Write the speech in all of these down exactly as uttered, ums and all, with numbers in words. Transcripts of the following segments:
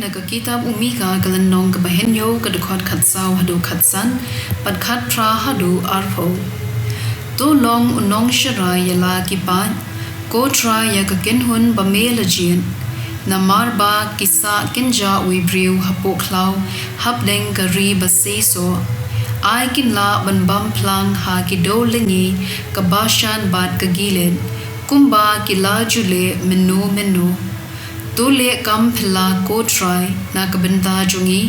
Na ka kitab u Mika ka lynnong kaba hynñiew ka dkhot khatsaw haduh khatsan, bad khatphra haduh arphew. To long u nongsharai ïa la ki paid, ko Trai ïa ka kynhun ba me la jied. Namar ba ki sah kynjah u briew hapoh khlaw, hapdeng ka ri ba seisoh. Ai kin lah ban bam phlang ha ki dew lyngngi ka Bashan bad ka Gilead, kumba ki la ju leh mynno mynno. To leh kam phylla ko Trai na ka bynta jong ngi,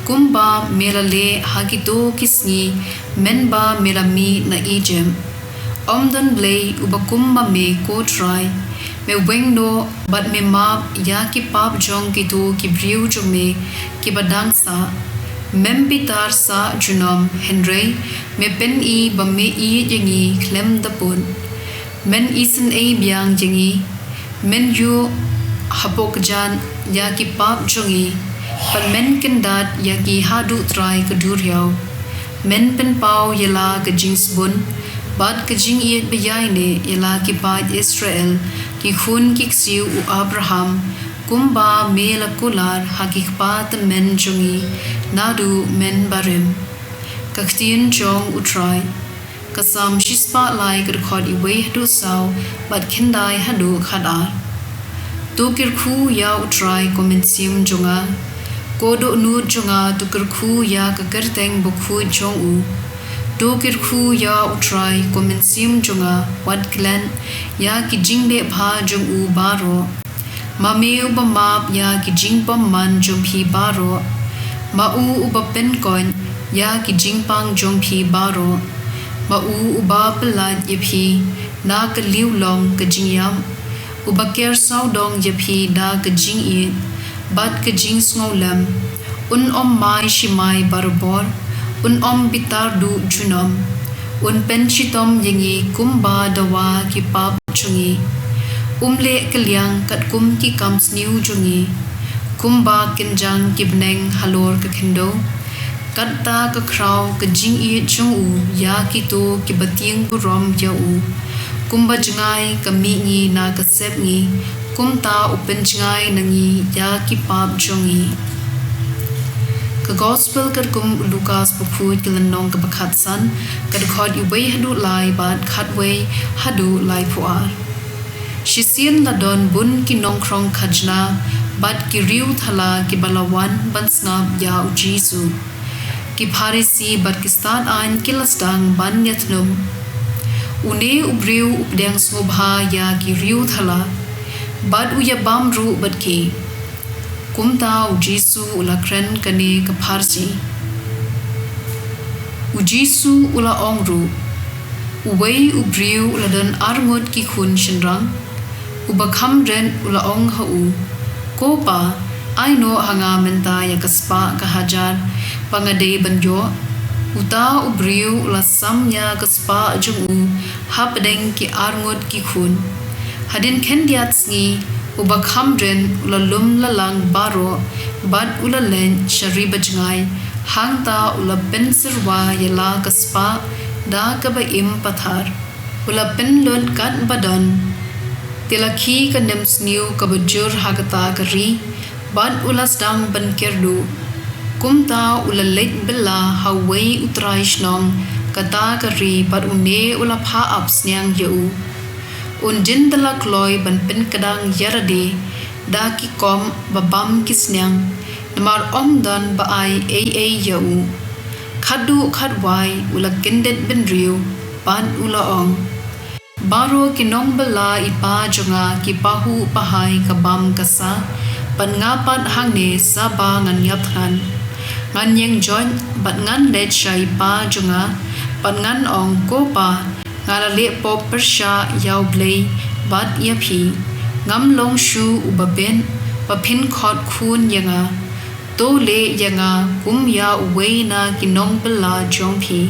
kumba me la leh ha kito ki sngi mynba me la mih na Ijipt. Ym don Blei uba kum ma me ko Trai. Me weng noh bad me map ïa ki pap jong kito ki briew jong me kiba dang sah. Mem bitar sah junom, hynrei me pyni ba me ïeit ïa ngi khlem da pud. Men isynei biang ïa ngi. Men ïuh hapoh kjat ïa ki pap jong ngi, bad men kyndat ïa ngi haduh trai ka duriaw. Men pynpaw ïa la ka jingsbun bad ka jingïeit ba ïaineh ïa la ki paid Israel, ki khun ki ksiew u Abraham, kumba me la kular ha ki kpa tymmen jong ngi naduh mynbarim. Ka ktien jong u Trai. Ka Salm shispah lai, ka dkhot iwei haduh saw bad khyndai haduh khatar. To kyrkhu ïa u Trai, ko mynsiem jong nga. Ko dohnud jong nga, to kyrkhu ïa ka kyrteng bakhuid jong u. To kyrkhu ïa u Trai, ko mynsiem jong nga, wat klet ïa ki jingleh bha jong u baroh. Ma me uba map ïa ki jingbymman jong phi baroh. Ma u uba pynkoit ïa ki jingpang jong phi baroh. Ma u uba pyllait ïa phi na ka liewlong ka jingïap. Uba ker sawdong ïa phi da ka jingïeit bad ka jingsngewlem. Un ym mai shimai barabor, un ym bitar duh junom. Un pynshitom ïa ngi kumba dawa ki pap jong ngi. Um leh kylliang katkum ki kam sniew jong ngi. Kumba kynjang ki bneng halor ka khyndew, katta ka khraw ka jingïeit jong u ïa kito kiba tieng burom ïa u. Kumba jngai ka mihngi na ka sepngi, kumta u pynjngai na ngi ïa ki pap jong ngi. Ka Gospel katkum u Lukas bakhuid, ka lynnong kaba khatsan, ka dkhot iwei haduh lai bad khatwei haduh laiphew ar. Shisien la don bun ki nongkhrong khajna bad ki riewthala kiba la wan ban sngap ïa u Jisu. Ki Pharisi bad ki stad aiñ ki la sdang ban ïathnum. Une u briew u pdiang sngewbha ïa ki riewthala bad u ïabam ruh bad ki. Kumta u Jisu u la kren kane ka pharshi. U Jisu u la ong ruh, uwei u briew u la don arngut ki khun shynrang. Uba kham rit u la ong ha u, ko pa, ai noh ha nga mynta ïa ka spah ka hajar ba nga dei ban ïoh. Uta u briew u la sam ïa ka spah jong u hapdeng ki arngut ki khun. Hadien khyndiat sngi, uba kham rit u la lum la lang baroh bad u la leit sha ri bajngai, hangta u la pynsyrwa ïa la ka spah da kaba im pathar. U la pynlut katba don. Te la khie ka nemsniew kaba jur ha kata ka ri, bad u la sdang ban kyrduh. Kumta u la leit bylla ha uwei u trai shnong kata ka ri bad une u la phah ap sniang ïa u. Un jin da la kloi ban pynkdang ïa lade da ki kop ba bam ki sniang, namar ym don ba ai ei ei ïa u. Khatduh khatwai u la kyndit bynriew bad u la ong, baroh ki nongbylla i pa jong nga ki pahuh pahai ka bam ka sah, bad nga pat hangne sa ba ngan ïap thngan. Ngan ïeng joit bad ngan leit sha i pa jong nga bad ngan ong, ko pa, nga la leh pop pyrshah ïa U Blei bad ïa phi. Ngam long shuh uba bit ba phin khot khun ïa nga. To leh ïa nga kum ïa uwei na ki nongbylla jong phi.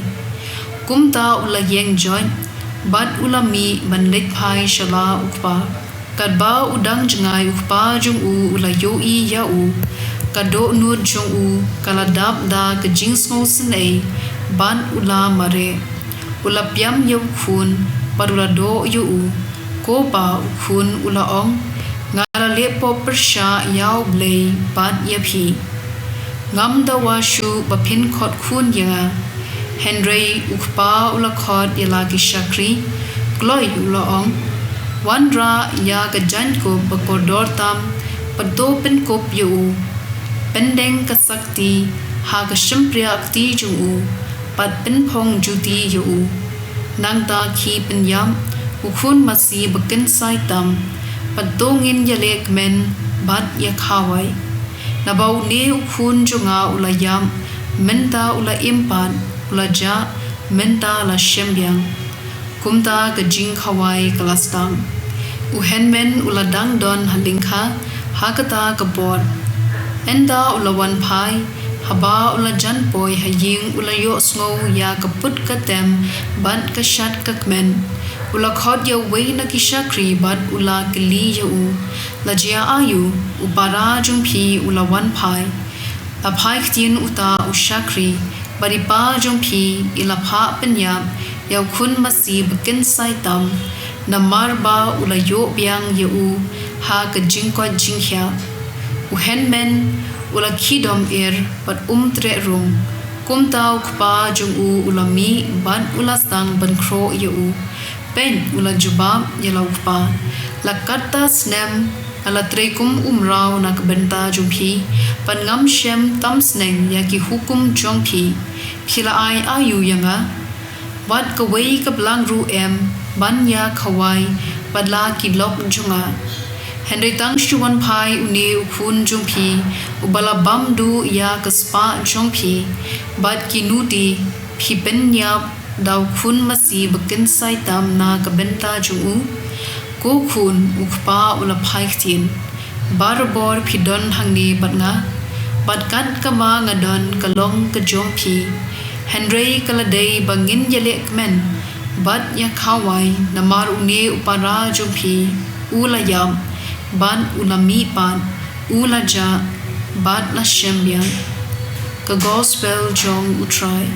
Kumta u la ïeng joit bad u la mih ban leit phai sha la u kpa. Katba u dang jngai u kpa jong u u la ïohi ïa u, ka dohnud jong u ka la dap da ka jingsngewsynei bad u la mareh. U la piam ïa u khun bad u la doh ïa u. Ko pa, u khun u la ong, nga nga la leh pop pyrshah ïa U Blei bad ïa phi. Ngam dawa shuh ba phin khot khun ïa nga. Hynrei U Kpa u la khot ïa la ki shakri, kloi u la ong: Wanrah ïa ka jaiñkup ba kordor tam, bad to pynkup ïa u. Pyndeng ka sakti ha ka shympriahkti jong u, bad pynphong juti ïa u. Nangta khie pynïap U Khun Masi Bakynsai Tam, bad to ngin ïaleh kmen bad ïakhawai. Naba une u khun jong nga u la ïap, mynta u la im pat, u la jah, mynta la shembiang. Kumta ka jingkhawai ka la sdang. U hynmen u la dang don ha lyngkha ha kata ka por. Ynda u la wan phai, haba u la jan poi ha ïing, u la ïohsngew ïa ka put ka tem bad ka shad ka kmen. U la khot ïa uwei na ki shakri bad u la kylli ïa u: La jia aïu? U para jong phi u la wan phai. La phai ktien uta u shakri, bad i pa jong phi i la phah pynïap ïa U Khun Masi Bakynsai Tam, namar ba u la ïoh biang ïa u ha ka jingkoit jingkhiah. U hynmen u la khie dom er bad um treh rung. Kumta u kpa jong u u la mih bad u la sdang ban khroh ïa u. Peit, u la jubab ïa la u kpa, la katta snem nga la trei kum u mraw na ka bynta jong phi, bad ngam shem tam sneng ïa ki hukum jong phi. Phi la ai aïu ïa nga? Wat kawei ka blang ruh em ban ïakhawai bad la ki lok jong nga. Hynrei tang shu wan phai une u khun jong phi, uba la bam duh ïa ka spah jong phi, bad ki nuti, phi pynïap da U Khun Masi Bakynsai Tam na ka bynta jong u. Ko khun, u kpa u la phai ktien, barabor phi don hangne bad nga, bad kat kaba nga don ka long ka jong phi. Hynrei ka la dei ba ngin ïaleh kmen bad ïakhawai, namar une u para jong phi u la ïap, bad u la mih pat, u la jah, bad la shembiang. Ka Gospel jong U Trai.